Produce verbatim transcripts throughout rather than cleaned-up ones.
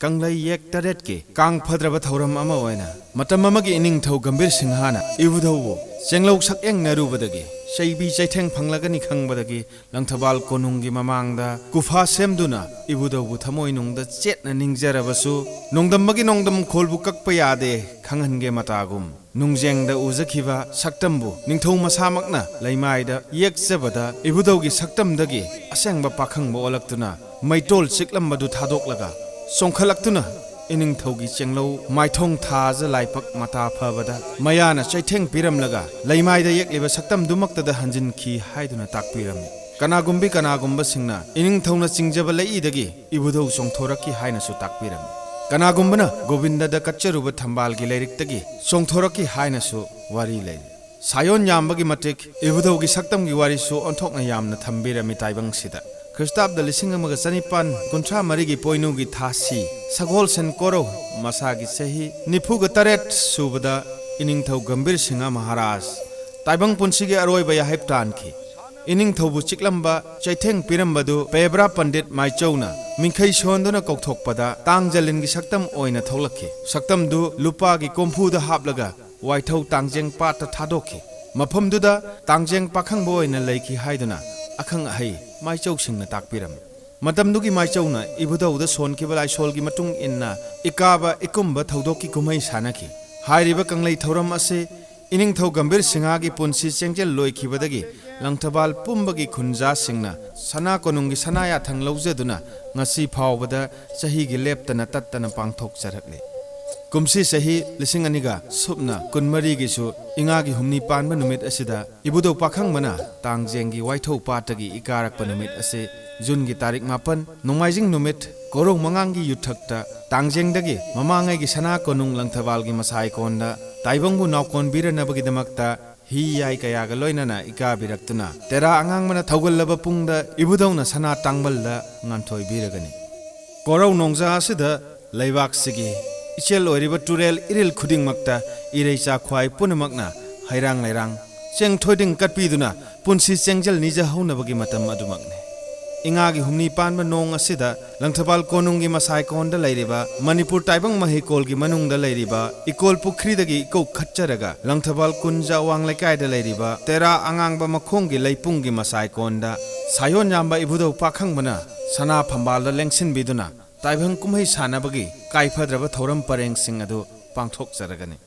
ꯀꯪꯂꯩ ꯌꯦꯛ ꯇꯔꯦꯠꯀꯤ ꯀꯥꯡ ꯐꯗ꯭ꯔꯕ ꯊꯧꯔꯝ ꯑꯃ ꯑꯣꯏꯅ ꯃꯇꯝ ꯑꯃꯒꯤ ꯏꯅꯤꯡꯊꯧ ꯒꯝꯚꯤꯔ ꯁꯤꯡꯍꯅ ꯏꯕꯨꯙꯧꯕꯨ ꯆꯦꯡꯂꯧ ꯁꯛꯌꯦꯡꯅꯔꯨꯕꯗꯒꯤ ꯆꯩꯕꯤ ꯆꯩꯊꯦꯡ ꯐꯪꯂꯒꯅꯤ ꯈꯪꯕꯗꯒꯤ ꯂꯪꯊꯕꯥꯜ ꯀꯣꯅꯨꯡꯒꯤ ꯃꯃꯥꯡꯗ ꯀꯨꯐꯥ ꯁꯦꯝꯗꯨꯅ ꯏꯕꯨꯙꯧꯕꯨ ꯊꯃꯣꯏꯅꯨꯡꯗ ꯆꯦꯠꯅ ꯅꯤꯡꯖꯔꯕꯁꯨ ꯅꯣꯡꯗꯝꯕꯒꯤ ꯅꯣꯡꯗꯝ ꯈꯣꯜꯕꯨ ꯀꯛꯄ ꯌꯥꯗꯦ ꯈꯪꯍꯟꯒꯦ ꯃꯇꯥꯒꯨꯝ ꯅꯨꯡꯖꯦꯡꯗ ꯎꯖꯈꯤꯕ ꯁꯛꯇꯝꯕꯨ ꯅꯤꯡꯊꯧ ꯃꯁꯥꯃꯛꯅ ꯂꯩꯃꯥꯏꯗ ꯌꯦꯛꯆꯕꯗ ꯏꯕꯨꯙꯧꯒꯤ ꯁꯛꯇꯝꯗꯒꯤ ꯑꯁꯦꯡꯕ ꯄꯥꯈꯪꯕ ꯑꯣꯜꯂꯛꯇꯨꯅ ꯃꯩꯇꯣꯜ ꯆꯤꯛꯂꯝꯕꯗꯨ ꯊꯥꯗꯣꯛꯂꯒ ꯆꯣꯡꯈꯠꯂꯛꯇꯨꯅ ꯏꯅꯤꯡꯊꯧꯒꯤ ꯆꯦꯡꯂꯧ ꯃꯥꯏꯊꯣꯡ ꯊꯥꯖ ꯂꯥꯏꯄꯛ ꯃꯇꯥ ꯐꯕꯗ ꯃꯌꯥꯅ ꯆꯩꯊꯦꯡ ꯄꯤꯔꯝꯂꯒ ꯂꯩꯃꯥꯏꯗ ꯌꯦꯛꯂꯤꯕ ꯁꯛꯇꯝꯗꯨꯃꯛꯇꯗ ꯍꯟꯖꯤꯟꯈꯤ ꯍꯥꯏꯗꯨꯅ ꯇꯥꯛꯄꯤꯔꯝꯃꯤ꯫ ꯀꯅꯥꯒꯨꯝꯕꯤ ꯀꯅꯥꯒꯨꯝꯕꯁꯤꯡꯅ ꯏꯅꯤꯡꯊꯧꯅ ꯆꯤꯡꯖꯕ ꯂꯩꯏꯗꯒꯤ ꯏꯕꯨꯙꯧ ꯆꯣꯡꯊꯣꯔꯛꯈꯤ ꯍꯥꯏꯅꯁꯨ ꯇꯥꯛꯄꯤꯔꯝꯃꯤ꯫ ꯀꯅꯥꯒꯨꯝꯕꯅ ꯒꯣꯕꯤꯟꯗꯗ ꯀꯠꯆꯔꯨꯕ ꯊꯝꯕꯥꯜꯒꯤ ꯂꯩꯔꯤꯛꯇꯒꯤ ꯆꯣꯡꯊꯣꯔꯛꯈꯤ ꯍꯥꯏꯅꯁꯨ ꯋꯥꯔꯤ ꯂꯩꯔꯤ꯫ ꯁꯥꯌꯣꯟ ꯌꯥꯝꯕꯒꯤ ꯃꯇꯤꯛ ꯏꯕꯨꯙꯧꯒꯤ ꯁꯛꯇꯝꯒꯤ ꯋꯥꯔꯤꯁꯨ ꯑꯣꯟꯊꯣꯛꯅ ꯌꯥꯝꯅ ꯊꯝꯕꯤꯔꯝꯃꯤ ꯇꯥꯏꯕꯪꯁꯤꯗ꯫ ꯈ꯭ꯔꯤꯁꯇꯥꯕꯗ ꯂꯤꯁꯤꯡ ꯑꯃꯒ ꯆꯅꯤꯄꯥꯟ ꯀꯨꯟꯊ꯭ꯔꯥ ꯃꯔꯤꯒꯤ ꯄꯣꯏꯅꯨꯒꯤ ꯊꯥꯁꯤ ꯁꯒꯣꯜꯁꯦꯟ ꯀꯣꯔꯧ ꯃꯁꯥꯒꯤ ꯆꯍꯤ ꯅꯤꯐꯨꯒ ꯇꯔꯦꯠ ꯁꯨꯕꯗ ꯏꯅꯤꯡꯊꯧ ꯒꯝꯚꯤꯔ ꯁꯤꯡꯍ ꯃꯍꯥꯔꯥꯖ ꯇꯥꯏꯕꯪ ꯄꯨꯟꯁꯤꯒꯤ ꯑꯔꯣꯏꯕ ꯌꯥꯍꯩꯞ ꯇꯥꯟꯈꯤ꯫ ꯏꯅꯤꯡꯊꯧꯕꯨ ꯆꯤꯛꯂꯝꯕ ꯆꯩꯊꯦꯡ ꯄꯤꯔꯝꯕꯗꯨ ꯄꯦꯕ꯭ꯔꯥ ꯄꯟꯗꯤꯠ ꯃꯥꯏꯆꯧꯅ ꯃꯤꯡꯈꯩ ꯁꯣꯟꯗꯨꯅ ꯀꯧꯊꯣꯛꯄꯗ ꯇꯥꯡꯖꯂꯤꯟꯒꯤ ꯁꯛꯇꯝ ꯑꯣꯏꯅ ꯊꯣꯛꯂꯛꯈꯤ꯫ ꯁꯛꯇꯝꯗꯨ ꯂꯨꯄꯥꯒꯤ ꯀꯣꯝꯐꯨꯗ ꯍꯥꯞꯂꯒ ꯋꯥꯏꯊꯧ ꯇꯥꯡꯖꯦꯡ ꯄꯥꯠꯇ ꯊꯥꯗꯣꯛꯈꯤ꯫ ꯃꯐꯝꯗꯨꯗ ꯇꯥꯡꯖꯦꯡ ꯄꯥꯈꯪꯕ ꯑꯣꯏꯅ ꯂꯩꯈꯤ ꯍꯥꯏꯗꯨꯅ ꯑꯈꯪ ꯑꯍꯩ ꯃꯥꯏꯆꯧꯁꯤꯡꯅ ꯇꯥꯛꯄꯤꯔꯝꯃꯤ꯫ ꯃꯇꯝꯗꯨꯒꯤ ꯃꯥꯏꯆꯧꯅ ꯏꯕꯨꯙꯧꯗ ꯁꯣꯟꯈꯤꯕ ꯂꯥꯏꯁꯣꯜꯒꯤ ꯃꯇꯨꯡ ꯏꯟꯅ ꯏꯀꯥꯕ ꯏꯀꯨꯝꯕ ꯊꯧꯗꯣꯛꯀꯤ ꯀꯨꯝꯍꯩ ꯁꯥꯟꯅꯈꯤ꯫ ꯍꯥꯏꯔꯤꯕ ꯀꯪꯂꯩ ꯊꯧꯔꯝ ꯑꯁꯤ ꯏꯅꯤꯡꯊꯧ ꯒꯝꯚꯤꯔ ꯁꯤꯡꯍꯒꯤ ꯄꯨꯟꯁꯤ ꯆꯦꯡꯖꯦꯜ ꯂꯣꯏꯈꯤꯕꯗꯒꯤ ꯂꯪꯊꯕꯥꯜ ꯄꯨꯝꯕꯒꯤ ꯈꯨꯟꯖꯥꯁꯤꯡꯅ ꯁꯅꯥ ꯀꯣꯅꯨꯡꯒꯤ ꯁꯅꯥ ꯌꯥꯊꯪ ꯂꯧꯖꯗꯨꯅ ꯉꯁꯤ ꯐꯥꯎꯕꯗ ꯆꯍꯤꯒꯤ ꯂꯦꯞꯇꯅ ꯇꯠꯇꯅ ꯄꯥꯡꯊꯣꯛꯆꯔꯛꯂꯤ꯫ ꯀꯨꯝꯁꯤ ꯆꯍꯤ ꯂꯤꯁꯤꯡ ꯑꯅꯤꯒ ꯁꯨꯞꯅ ꯀꯨꯟꯃꯔꯤꯒꯤꯁꯨ ꯏꯉꯥꯒꯤ ꯍꯨꯝꯅꯤ ꯄꯥꯟꯕ ꯅꯨꯃꯤꯠ ꯑꯁꯤꯗ ꯏꯕꯨꯙꯧ ꯄꯥꯈꯪꯕꯅ ꯇꯥꯡꯖꯦꯡꯒꯤ ꯋꯥꯏꯊꯧ ꯄꯥꯠꯇꯒꯤ ꯏꯀꯥꯔꯛꯄ ꯅꯨꯃꯤꯠ ꯑꯁꯤ ꯖꯨꯟꯒꯤ ꯇꯥꯔꯤꯛ ꯃꯥꯄꯟ, ꯅꯣꯡꯃꯥꯏꯖꯤꯡ ꯅꯨꯃꯤꯠ, ꯀꯣꯔꯧ ꯃꯉꯥꯡꯒꯤ ꯌꯨꯊꯛꯇ ꯇꯥꯡꯖꯦꯡꯗꯒꯤ ꯃꯃꯥꯡꯉꯩꯒꯤ ꯁꯅꯥ ꯀꯣꯅꯨꯡ ꯂꯪꯊꯕꯥꯜꯒꯤ ꯃꯁꯥꯏꯀꯣꯟꯗ ꯇꯥꯏꯕꯪꯕꯨ ꯅꯥꯎꯀꯣꯟꯕꯤꯔꯅꯕꯒꯤꯗꯃꯛꯇ ꯍꯤ ꯌꯥꯏ ꯀꯌꯥꯒ ꯂꯣꯏꯅꯅ ꯏꯀꯥꯕꯤꯔꯛꯇꯨꯅ ꯇꯦꯔꯥ ꯑꯉꯥꯡꯕꯅ ꯊꯧꯒꯜꯂꯕ ꯄꯨꯡꯗ ꯏꯕꯨꯙꯧꯅ ꯁꯅꯥ ꯇꯥꯡꯕꯜꯗ ꯉꯥꯟꯊꯣꯏꯕꯤꯔꯒꯅꯤ꯫ ꯀꯣꯔꯧ ꯅꯣꯡꯖꯥ ꯑꯁꯤꯗ ꯂꯩꯕꯥꯛꯁꯤꯒꯤ ꯏꯆꯦꯜ ꯑꯣꯏꯔꯤꯕ ꯇꯨꯔꯦꯜ ꯏꯔꯤꯜ ꯈꯨꯗꯤꯡꯃꯛꯇ ꯏꯔꯩꯆꯥ ꯈ꯭ꯋꯥꯏ ꯄꯨꯝꯅꯃꯛꯅ ꯍꯩꯔꯥꯡ ꯂꯩꯔꯥꯡ ꯆꯦꯡ ꯊꯣꯏꯗꯤꯡ ꯀꯠꯄꯤꯗꯨꯅ ꯄꯨꯟꯁꯤ ꯆꯦꯡꯖꯦꯜ ꯅꯤꯖꯍꯧꯅꯕꯒꯤ ꯃꯇꯝ ꯑꯗꯨꯃꯛꯅꯤ꯫ ꯏꯉꯥꯒꯤ ꯍꯨꯝꯅꯤ ꯄꯥꯟꯕ ꯅꯣꯡ ꯑꯁꯤꯗ ꯂꯪꯊꯕꯥꯜ ꯀꯣꯅꯨꯡꯒꯤ ꯃꯁꯥꯏꯀꯣꯟꯗ ꯂꯩꯔꯤꯕ ꯃꯅꯤꯄꯨꯔ ꯇꯥꯏꯕꯪ ꯃꯍꯩꯀꯣꯜꯒꯤ ꯃꯅꯨꯡꯗ ꯂꯩꯔꯤꯕ ꯏꯀꯣꯜ ꯄꯨꯈ꯭ꯔꯤꯗꯒꯤ ꯏꯀꯧ ꯈꯠꯆꯔꯒ ꯂꯪꯊꯕꯥꯜ ꯀꯨꯟꯖ ꯑꯋꯥꯡ ꯂꯩꯀꯥꯏꯗ ꯂꯩꯔꯤꯕ ꯇꯦꯔꯥ ꯑꯉꯥꯡꯕ ꯃꯈꯣꯡꯒꯤ ꯂꯩꯄꯨꯡꯒꯤ ꯃꯁꯥꯏꯀꯣꯟꯗ ꯁꯥꯌꯣꯟ ꯌꯥꯝꯕ ꯏꯕꯨꯙꯧ ꯄꯥꯈꯪꯕꯅ ꯁꯅꯥ ꯐꯝꯕꯥꯜꯗ ꯂꯦꯡꯁꯤꯟꯕꯤꯗꯨꯅ ꯇꯥꯏꯕꯪ ꯀꯨꯝꯍꯩ ꯁꯥꯟꯅꯕꯒꯤ ꯀꯥꯏꯐꯗ꯭ꯔꯕ ꯊꯧꯔꯝ ꯄꯔꯦꯡꯁꯤꯡ ꯑꯗꯨ ꯄꯥꯡꯊꯣꯛꯆꯔꯒꯅꯤ꯫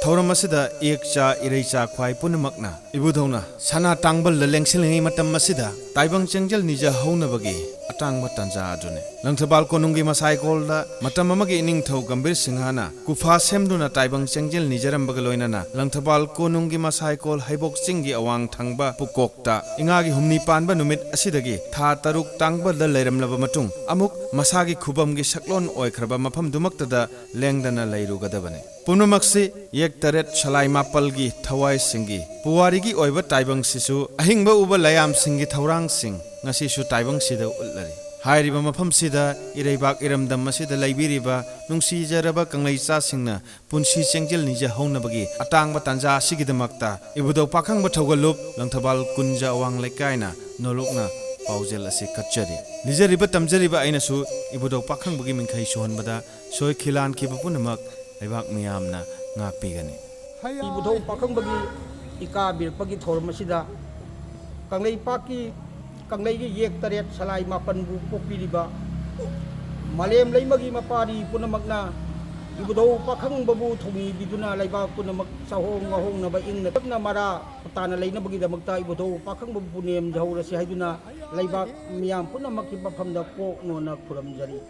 ꯊꯧꯔꯝ ꯑꯁꯤꯗ ꯏꯌꯦꯛꯆꯥ ꯏꯔꯩꯆꯥ ꯈ꯭ꯋꯥꯏ ꯄꯨꯝꯅꯃꯛꯅ ꯏꯕꯨꯙꯧꯅ ꯁꯅꯥ ꯇꯥꯡꯕꯜꯗ ꯂꯦꯡꯁꯤꯜꯂꯤꯉꯩ ꯃꯇꯝ ꯑꯁꯤꯗ ꯇꯥꯏꯕꯪ ꯆꯦꯡꯖꯦꯜ ꯅꯤꯖꯍꯧꯅꯕꯒꯤ ꯑꯇꯥꯡꯕ ꯇꯥꯟꯖꯥ ꯑꯗꯨꯅꯤ꯫ ꯂꯪꯊꯕꯥꯜ ꯀꯣꯅꯨꯡꯒꯤ ꯃꯁꯥꯏꯀꯣꯜꯗ ꯃꯇꯝ ꯑꯃꯒꯤ ꯏꯅꯤꯡꯊꯧ ꯒꯝꯚꯤꯔ ꯁꯤꯡꯍꯅ ꯀꯨꯐꯥ ꯁꯦꯝꯗꯨꯅ ꯇꯥꯏꯕꯪ ꯆꯦꯡꯖꯦꯜ ꯅꯤꯖꯔꯝꯕꯒ ꯂꯣꯏꯅꯅ ꯂꯪꯊꯕꯥꯜ ꯀꯣꯅꯨꯡꯒꯤ ꯃꯁꯥꯏꯀꯣꯜ ꯍꯩꯕꯣꯛ ꯆꯤꯡꯒꯤ ꯑꯋꯥꯡ ꯊꯪꯕ ꯄꯨꯀꯣꯛꯇ ꯏꯉꯥꯒꯤ ꯍꯨꯝꯅꯤ ꯄꯥꯟꯕ ꯅꯨꯃꯤꯠ ꯑꯁꯤꯗꯒꯤ ꯊꯥ ꯇꯔꯨꯛ ꯇꯥꯡꯕꯜꯗ ꯂꯩꯔꯝꯂꯕ ꯃꯇꯨꯡ ꯑꯃꯨꯛ ꯃꯁꯥꯒꯤ ꯈꯨꯕꯝꯒꯤ ꯁꯛꯂꯣꯟ ꯑꯣꯏꯈ꯭ꯔꯕ ꯃꯐꯝꯗꯨꯃꯛꯇꯗ ꯂꯦꯡꯗꯅ ꯂꯩꯔꯨꯒꯗꯕꯅꯤ꯫ ꯄꯨꯝꯅꯃꯛꯁꯤ ꯌꯦꯛ ꯇꯔꯦꯠ ꯁꯂꯥꯏ ꯃꯥꯄꯜꯒꯤ ꯊꯋꯥꯏꯁꯤꯡꯒꯤ ꯄꯨꯋꯥꯔꯤꯒꯤ ꯑꯣꯏꯕ ꯇꯥꯏꯕꯪꯁꯤꯁꯨ ꯑꯍꯤꯡꯕ ꯎꯕ ꯂꯌꯥꯝꯁꯤꯡꯒꯤ ꯊꯧꯔꯥꯡꯁꯤꯡ ꯉꯁꯤꯁꯨ ꯇꯥꯏꯕꯪꯁꯤꯗ ꯎꯠꯂꯔꯤ꯫ ꯍꯥꯏꯔꯤꯕ ꯃꯐꯝꯁꯤꯗ ꯏꯔꯩꯕꯥꯛ ꯏꯔꯝꯗꯝ ꯑꯁꯤꯗ ꯂꯩꯕꯤꯔꯤꯕ ꯅꯨꯡꯁꯤꯖꯔꯕ ꯀꯪꯂꯩꯆꯥꯁꯤꯡꯅ ꯄꯨꯟꯁꯤ ꯆꯦꯡꯖꯦꯜ ꯅꯤꯖꯍꯧꯅꯕꯒꯤ ꯑꯇꯥꯡꯕ ꯇꯥꯟꯖꯥ ꯑꯁꯤꯒꯤꯗꯃꯛꯇ ꯏꯕꯨꯙꯧ ꯄꯥꯈꯪꯕ ꯊꯧꯒꯜꯂꯨꯞ ꯂꯪꯊꯕꯥꯜ ꯀꯨꯟꯖ ꯑꯋꯥꯡ ꯂꯩꯀꯥꯏꯅ ꯅꯣꯂꯨꯛꯅ ꯄꯥꯎꯖꯦꯜ ꯑꯁꯤ ꯀꯠꯆꯔꯤ꯫ ꯂꯤꯖꯔꯤꯕ ꯇꯝꯖꯔꯤꯕ ꯑꯩꯅꯁꯨ ꯏꯕꯨꯙꯧ ꯄꯥꯈꯪꯕꯒꯤ ꯃꯤꯡꯈꯩ ꯁꯨꯍꯟꯕꯗ ꯁꯣꯏꯈꯤ ꯂꯥꯟꯈꯤꯕ ꯄꯨꯝꯅꯃꯛ ꯂꯩꯕꯥꯛ ꯃꯤꯌꯥꯝꯅ ꯉꯥꯛꯄꯤꯒꯅꯤ꯫ ꯏꯕꯨꯙꯧ ꯄꯥꯈꯪꯕꯒꯤ ꯏꯀꯥ ꯕꯤꯔꯛꯄꯒꯤ ꯊꯧꯔꯝ ꯑꯁꯤꯗ ꯀꯪꯂꯩꯄꯥꯛꯀꯤ, ꯀꯪꯂꯩꯒꯤ ꯌꯦꯛ ꯇꯔꯦꯠ ꯁꯂꯥꯏ ꯃꯥꯄꯟꯕꯨ ꯄꯣꯛꯄꯤꯔꯤꯕ ꯃꯥꯂꯦꯝ ꯂꯩꯃꯒꯤ ꯃꯄꯥꯔꯤ ꯄꯨꯝꯅꯃꯛꯅ ꯏꯕꯨꯙꯧ ꯄꯥꯈꯪꯕꯕꯨ ꯊꯧꯅꯤꯕꯤꯗꯨꯅ ꯂꯩꯕꯥꯛ ꯄꯨꯝꯅꯃꯛ ꯆꯥꯍꯣꯡ ꯉꯥꯍꯣꯡꯅꯕ ꯏꯪꯅ ꯇꯞꯅ ꯃꯔꯥ ꯇꯥꯅ ꯂꯩꯅꯕꯒꯤꯗꯃꯛꯇ ꯏꯕꯨꯙꯧ ꯄꯥꯈꯪꯕꯕꯨ ꯄꯨꯅꯦꯝꯖꯍꯧꯔꯁꯤ ꯍꯥꯏꯗꯨꯅ ꯂꯩꯕꯥꯛ ꯃꯤꯌꯥꯝ ꯄꯨꯝꯅꯃꯛꯀꯤ ꯃꯐꯝꯗ ꯀꯣꯛ ꯅꯣꯟꯅ ꯈꯨꯔꯨꯝꯖꯔꯤ꯫